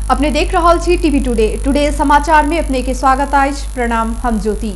अपने देख रहल छी टीवी टुडे। टुडे समाचार में अपने के स्वागत अछि। प्रणाम, हम ज्योति।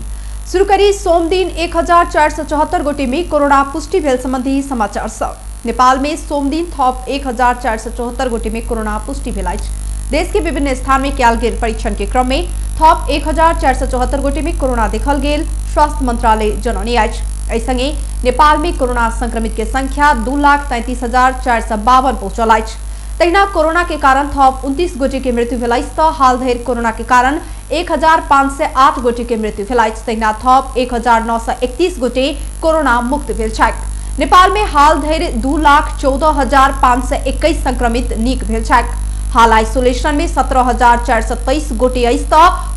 शुरू करी सोमदिन 1474 गोटे में कोरोना पुष्टि भेल संबंधी समाचार सब। नेपाल में सोमदिन थप 1474 गोटे में कोरोना पुष्टि भेल अछि। देश के विभिन्न स्थान में कयल गेल परीक्षण के क्रम में थप 1474 गोटे में कोरोना देखल गेल स्वास्थ्य मंत्रालय जनौने अछि। एहि संगे नेपाल में कोरोना संक्रमित के संख्या 2,33,452 पहुंचल अछि। तहिना कोरोना के कारण थप 29 गोटे के मृत्यु भेल अछि त हाल धरि कोरोना के कारण 1508 गोटे के मृत्यु भेल अछि। तहिना थप 1931 गोटे कोरोना मुक्त भेल छथि। नेपाल में हाल धरि 2,14,521 संक्रमित नीक भेल छथि। हाल आइसोलेशन में 17,423 गोटे अछि त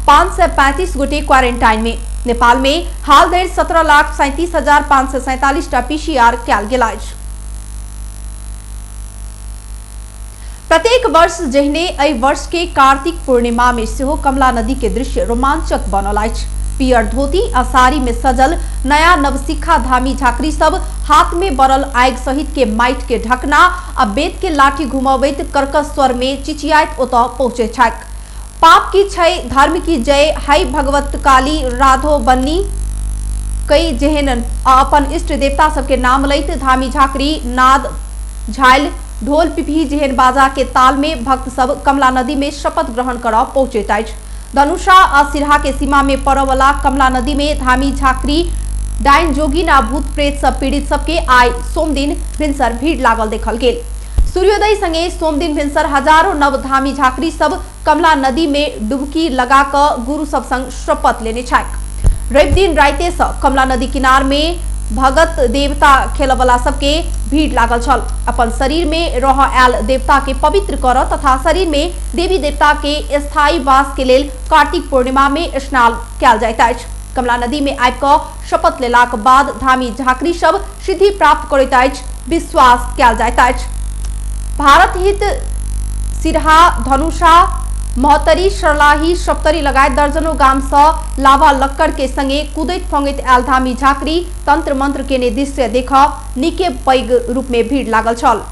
535 गोटे क्वारेंटाइन में। नेपाल में हाल धरि 17,37,547 टा पीसीआर कयल गेल अछि। प्रत्येक वर्ष जहिने एहि वर्ष के कार्तिक पूर्णिमा में सेहो कमला नदी के दृश्य रोमांचक बनल अछि। पियर धोती आ साड़ी में सजल नया नवसिखा धामी झाकरी सब हाथ में बरल आगि सहित के माटि के ढकना आ बेत के लाठी घुमबैत कर्कश स्वर में चिचियाइत ओतऽ पहुंचे छथि। पाप की छै धर्म की जय है भगवत काली राधो बन्नी कई जेहन अपन इष्ट देवता सबके नाम लैत धामी झाकरी नाद झालि ढोल पिपही जेहन बाजा के ताल में भक्त सब कमला नदी में शपथ ग्रहण करऽ पहुंचैत अछि। धनुषा आ सिरहा के सीमा में पड़य वाला कमला नदी में धामी झाकरी डाइन जोगिन आ भूत प्रेत सब पीड़ित सबके आइ सोमदिन भिनसर भीड़ लागल देखल गेल। सूर्योदय संगे सोमदिन भिनसर हजारों नव धामी झाकरी सब कमला नदी में डुबकी लगा कऽ गुरु सब संग शपथ लेने छथि। रवि दिन राते से कमला नदी किनार में भगत देवता खेलवला सबके भीड़ लागल छल। अपन शरीर में रह आयल देवता के पवित्र कर तथा शरीर में देवी देवता के स्थायी वास के लेल कार्तिक पूर्णिमा में स्नान कयल जाइत अछि। कमला नदी में आबि कऽ शपथ लेलाक बाद धामी झाकरी सब सिद्धि प्राप्त करैत अछि, विश्वास कयल जाइत अछि। भारत हित सिरहा, धनुषा, महोत्तरी, सर्लाही, सप्तरी लगायत दर्जनों गाम से लावा लक्कड़ के संगे कूदैत फंगैत आयल धामी झाकरी तंत्र मंत्र केने दृश्य देख नीके पैघ रूप में भीड़ लागल छल।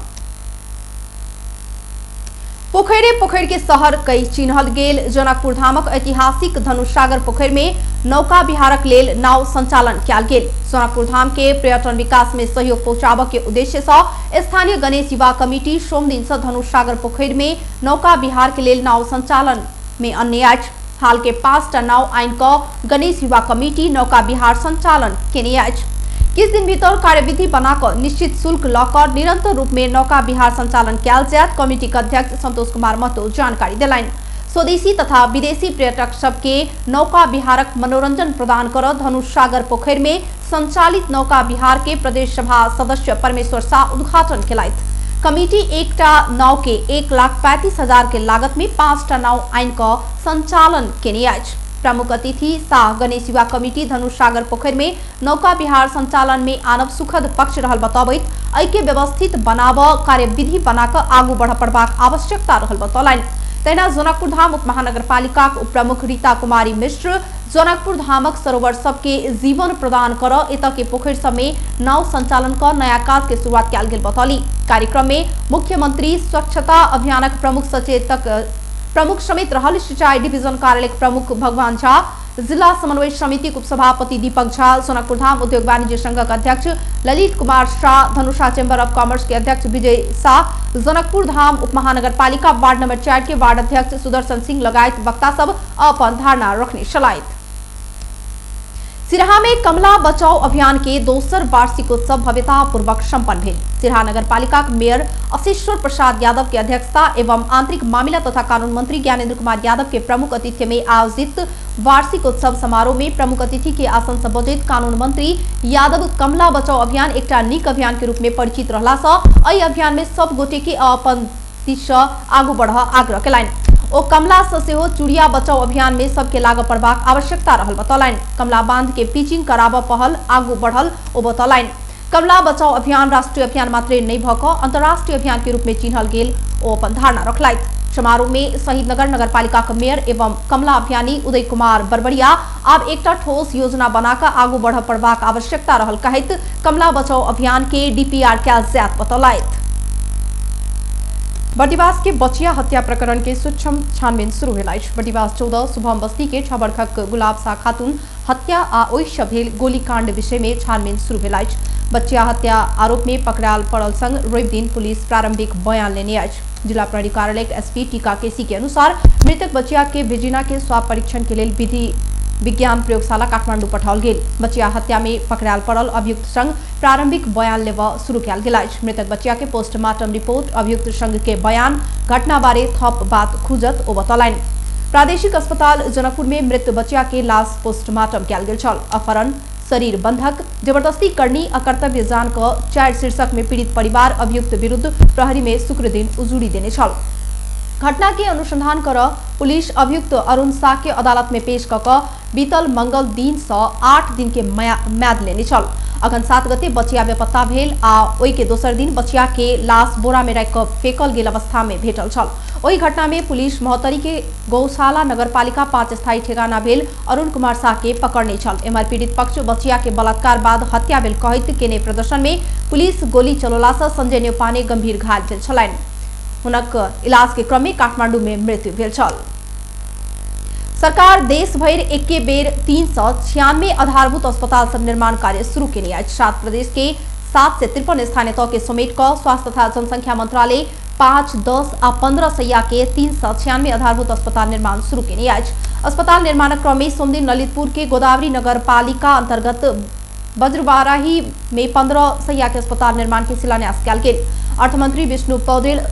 पोखरे पोखरि के शहर कई चिन्हल गेल जनकपुर धामक ऐतिहासिक धनुषसागर पोखरि में नौका विहारक लेल नाव संचालन कयल गेल। जनकपुर धाम के पर्यटन विकास में सहयोग पहुंचाबऽ के उद्देश्य से स्थानीय गणेश युवा कमिटी सोमदिन से धनुषसागर पोखरि में नौका विहार के लेल नाव संचालन में अनने अछि। हाल के 5टा नाव आनि कऽ गणेश युवा कमिटी नौका विहार संचालन केने अछि। किछु दिन भीतर कार्यविधि बना कऽ निश्चित शुल्क लऽ कऽ निरंतर रूप में नौका विहार संचालन कयल जायत। कमिटी के अध्यक्ष संतोष कुमार महतो जानकारी देलनि। स्वदेशी तथा विदेशी पर्यटक सबके नौका विहारक मनोरंजन प्रदान कर धनुषसागर पोखरि में संचालित नौका विहार के प्रदेश सभा सदस्य परमेश्वर शाह उद्घाटन केलथि। कमिटी एकटा नाव के 1,35,000 के लागत में 5टा नाव आनि कऽ संचालन केने अछि। प्रमुख अतिथि शाह गणेश युवा कमिटी धनुषसागर पोखरि में नौका विहार संचालन में आनब सुखद पक्ष रहल बतबैत एहि के व्यवस्थित बनाबऽ कार्यविधि बना कऽ आगू बढ़ पड़बाक आवश्यकता रहल बतौलनि। तहिना जनकपुर धाम उप महानगरपालिकाक उप प्रमुख रीता कुमारी मिश्र जनकपुर धामक सरोवर सबके जीवन प्रदान कर एतऽ के पोखरि सब में नाव संचालन कऽ नया काज के शुरुआत कयल गेल बतौली। कार्यक्रम में मुख्यमंत्री स्वच्छता अभियानक प्रमुख सचेतक प्रमुख समेत रहल सिंचाई डिवीजन कार्यालय प्रमुख भगवान झा, जिला समन्वय समिति उपसभापति दीपक झा, जनकपुर धाम उद्योग वाणिज्य संघक अध्यक्ष Lalit Kumar Shah, Dhanusha chamber of commerce के अध्यक्ष विजय शाह, जनकपुर धाम उप महानगरपालिका वार्ड नंबर 4 के वार्ड अध्यक्ष सुदर्शन सिंह लगायत वक्ता सब अपन धारणा रखने छलथि। सिरहा में कमला बचाओ अभियान के दोसर वार्षिकोत्सव भव्यतापूर्वक संपन्न भेल। सिरहा नगरपालिका के मेयर अशेश्वर प्रसाद यादव के अध्यक्षता एवं आंतरिक मामला तथा कानून मंत्री ज्ञानेन्द्र कुमार यादव के प्रमुख अतिथि में आयोजित वार्षिकोत्सव समारोह में प्रमुख अतिथि के आसन से बजैत कानून मंत्री यादव कमला बचाओ अभियान एकटा नीक अभियान के रूप में परिचित रहला से एहि अभियान में सब गोटे के अपन दिस आगू बढ़ आग्रह केलनि। ओ कमला से सेहो चूड़िया बचाओ अभियान में सबके लागू पड़बाक आवश्यकता रहल बतौलनि। कमला बांध के पिचिंग कराबऽ पहल आगू बढ़ल ओ बतौलनि। कमला बचाओ अभियान राष्ट्रीय अभियान मात्रे नहि भऽ कऽ अंतर्राष्ट्रीय अभियान के रूप में चिन्हल गेल ओ अपन धारणा रखलथि। समारोह में शहीदनगर नगरपालिका के मेयर एवं कमला अभियानी उदय कुमार बरबरिया आब एकटा ठोस योजना बना कऽ आगू बढ़ पड़बाक आवश्यकता रहल कहैत कमला बचाओ अभियान के डीपीआर कयल जायत बतौलथि। बर्दिवास के बचिया हत्या प्रकरण के सूक्ष्म छानबीन शुरू भेल अछि। बर्दिवास 14 शुभम बस्ती के 6 बरखक गुलाब शाह खातून हत्या आ ओहिसँ भेल गोलीकांड विषय में छानबीन शुरू भेल अछि। बच्चिया हत्या आरोप में पकड़ायल पड़ल संग रवि दिन पुलिस प्रारंभिक बयान लेने अछि। जिला प्रहरी कार्यालय एसपी टीका केसी के अनुसार मृतक बच्चिया के भेजिना के स्वाब परीक्षण के लेल विधि विज्ञान प्रयोगशाला काठमांडू पठाओल गेल। बच्चिया हत्या में पकड़ायल पड़ल अभियुक्त संग प्रारंभिक बयान लेबऽ शुरू कयल गेल अछि। मृतक बच्चिया के पोस्टमार्टम रिपोर्ट, अभियुक्त संघ के बयान, घटना बारे थप बात खुजत ओ बतौलनि। प्रादेशिक अस्पताल जनकपुर में मृत बच्चिया के लाश पोस्टमार्टम कयल गेल छल। अपहरण, शरीर बंधक, जबरदस्ती करनी आ कर्तव्य जान क 4 शीर्षक में पीड़ित परिवार अभियुक्त विरुद्ध प्रहरी में शुक्र दिन उजूरी देने छल। घटना के अनुसंधान कर पुलिस अभियुक्त अरुण शाह के अदालत में पेश क बीतल मंगल दिन से 8 दिन के म्याद लेने छल। अगन 7 गते बचिया बेपत्ता भेल आ ओहि के दोसर दिन बचिया के लाश बोरा में राखि क फेकल गेल अवस्था में भेटल छल। ओहि घटना में पुलिस महोत्तरी के गौशाला नगरपालिका 5 स्थायी ठेगाना भेल अरुण कुमार शाह के पकड़ने छल। एम्हर पीड़ित पक्ष बचिया के बलात्कार बाद हत्या भेल कहैत केने प्रदर्शन में पुलिस गोली चलोला से संजय न्यौपाने गंभीर घायल भेल छलनि। हुनक इलाज के क्रम में काठमांडू में मृत्यु भेल छल। सरकार देश भरि एके बेर 396 आधारभूत अस्पताल सब निर्माण कार्य शुरू केने अछि। 7 प्रदेश के 753 स्थानीय तह के समेट क स्वास्थ्य तथा जनसंख्या मंत्रालय 5, 10 आ 15 सैया के 396 आधारभूत अस्पताल निर्माण शुरू केने अछि। अस्पताल निर्माणक क्रम में सोमदिन ललितपुर के गोदावरी नगर पालिका अंतर्गत बज्रबाराही में 15 सैया के अस्पताल निर्माण के शिलान्यास कयल गेल। अर्थमंत्री विष्णु पौडेल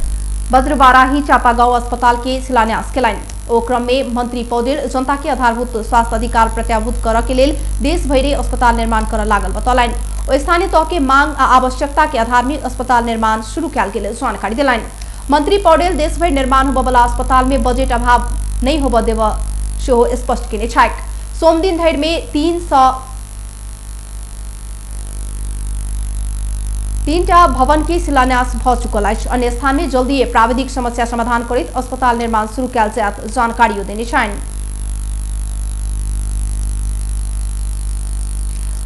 बज्रबाराही चापागांव अस्पताल के शिलान्यास केलनि। ओ क्रम में मंत्री पौडेल जनता के आधारभूत स्वास्थ्य अधिकार प्रत्याभूत करऽ के लेल देश भरि अस्पताल निर्माण करऽ लागल बतौलनि। ओ स्थानीय तह के मांग आ आवश्यकता के आधार में अस्पताल निर्माण शुरू कयल गेल जानकारी देलनि। मंत्री पौडेल देश भरि निर्माण होबयवला अस्पताल में बजट अभाव नहि होबय देबऽ सेहो स्पष्ट केने छथि। सोमदिन धरि में 3टा भवन के शिलान्यास भ चुकल अछि। अन्य स्थान में जल्दीए प्राविधिक समस्या समाधान करैत अस्पताल निर्माण शुरू कयल जायत जानकारियो देने छनि।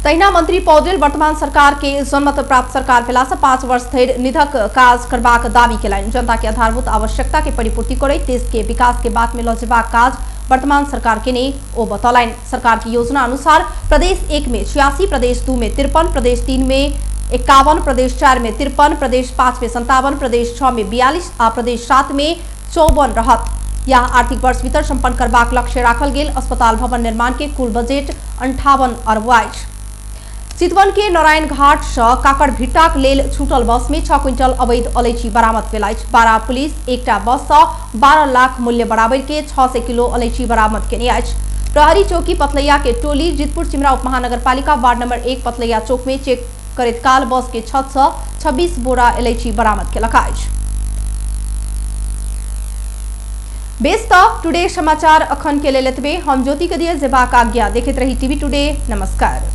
तहिना मंत्री पौडेल वर्तमान सरकार के जनमत प्राप्त सरकार भेला से 5 वर्ष धरि निधक काज करबाक दावी केलनि। जनता के आधारभूत आवश्यकता के परिपूर्ति करैत देश के विकास के बात में लऽ जेबाक काज वर्तमान सरकार के ने ओ बतौलनि। सरकार की योजना अनुसार प्रदेश 1 में 86, प्रदेश 2 में 53, प्रदेश 3 में 51, प्रदेश 4 में 53, प्रदेश 5 में 57, प्रदेश 6 में 42 आ प्रदेश 7 में 54 रहत। यह आर्थिक वर्ष भीतर संपन्न करबाक लक्ष्य राखल गेल अस्पताल भवन निर्माण के कुल बजट 58 अरब अछि। चितवन के नारायण घाट से काकड़भिट्टाक लेल छूटल बस में 6 क्विंटल अवैध अलैची बरामद भेल अछि। 12 पुलिस एकटा बस से 12 लाख मूल्य बराबर के 600 किलो अलैची बरामद केने अछि। प्रहरी चौकी पतलैया के टोली जितपुर सिमरा उप महानगरपालिका वार्ड नंबर 1 पतलैया चौक में चेक करैत काल बस के छत से 26 बोरा इलायची बरामद केलक अछि। बेस त टुडे समाचार अखन के लेल एतबे। हम ज्योति के दिए जेबाक आज्ञा। देखैत रही टीवी टुडे। नमस्कार।